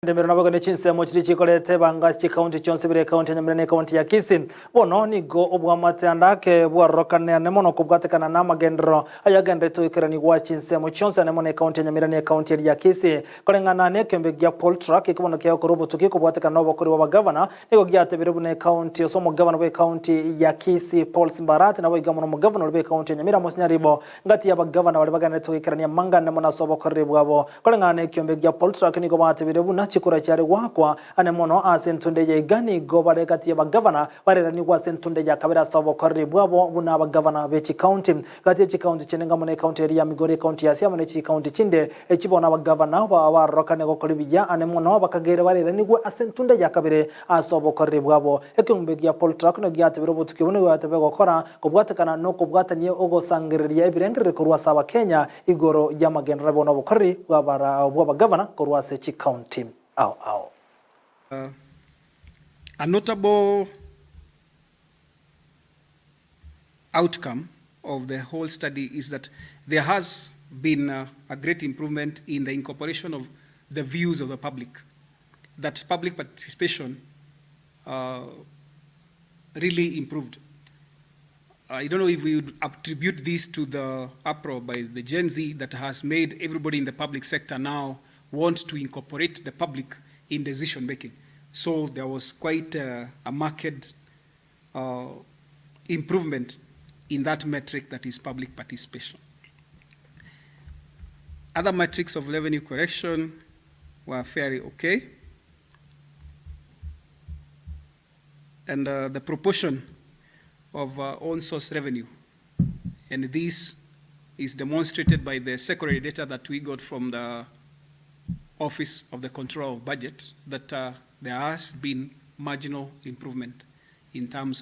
Endemero naboigo ne chinsemo chiria chikorete ebanga ase chikaunti chionsi bire ekaunti ya Nyamira na ekaunti ya Kisii. Bono nigo obwamate ande ake bwarorokane ane mono kobwatekana namagenderero ayagenderete goikeranigwa ase chinsemo chionsi ane mono ekaunti ya Nyamira na ekaunti eria ya Kisii. Koreng'ana nekeombe gia Poltrack ekio bono kegokorwa obotuki kobwatekana nobokori bw'abagavana nigo giatebire buna ekaunti ase omogavana bw'ekaunti ya Kisii Paul Simba Arati naboigo amo nomogavana oria bw'ekaunti ya Nyamira Amos Nyaribo Ngati y'abagavana baria bagenderete goikerania amang'ana mono ase obokoreri bwabo. Koreng'ana nekiombe gia Poltrack nigo batebire buna chikura chiare goakwa ane mono ase entunde eye iga nigo bare gati y'abagavana bareranigwe ase entunde ya kabere ase obokoreri bwabo buna abagavana be chikaunti. Gati ye chikaunti chinde ngamo ne ekaunti eria ya Migori, ekaunti ya Siaya amo ne chikaunti chinde echi bono abagavana barorokane gokora ebiya ane mono bakagere bareranigwe ase entunde ya kabere ase obokoreri bwabo. Ekeombe gia Poltrack nigo giatebire obotuki obo nigo giatebire gokora Kobwatekana nokobwatania ogosangereria ebirengererio korwa ase Abakenya igoro y'amagenderero abo na obokoreri bw'abagavana korwa ase chikaunti ao ao. A notable outcome of the whole study is that there has been a great improvement in the incorporation of the views of the public, that public participation really improved. I don't know if we would attribute this to the uproar by the Gen Z that has made everybody in the public sector now want to incorporate the public in decision making. So there was quite a marked improvement in that metric that is public participation. Other metrics of revenue correction were fairly okay. And the proportion of own source revenue. And this is demonstrated by the secondary data that we got from the Office of the Controller of Budget that there has been marginal improvement in terms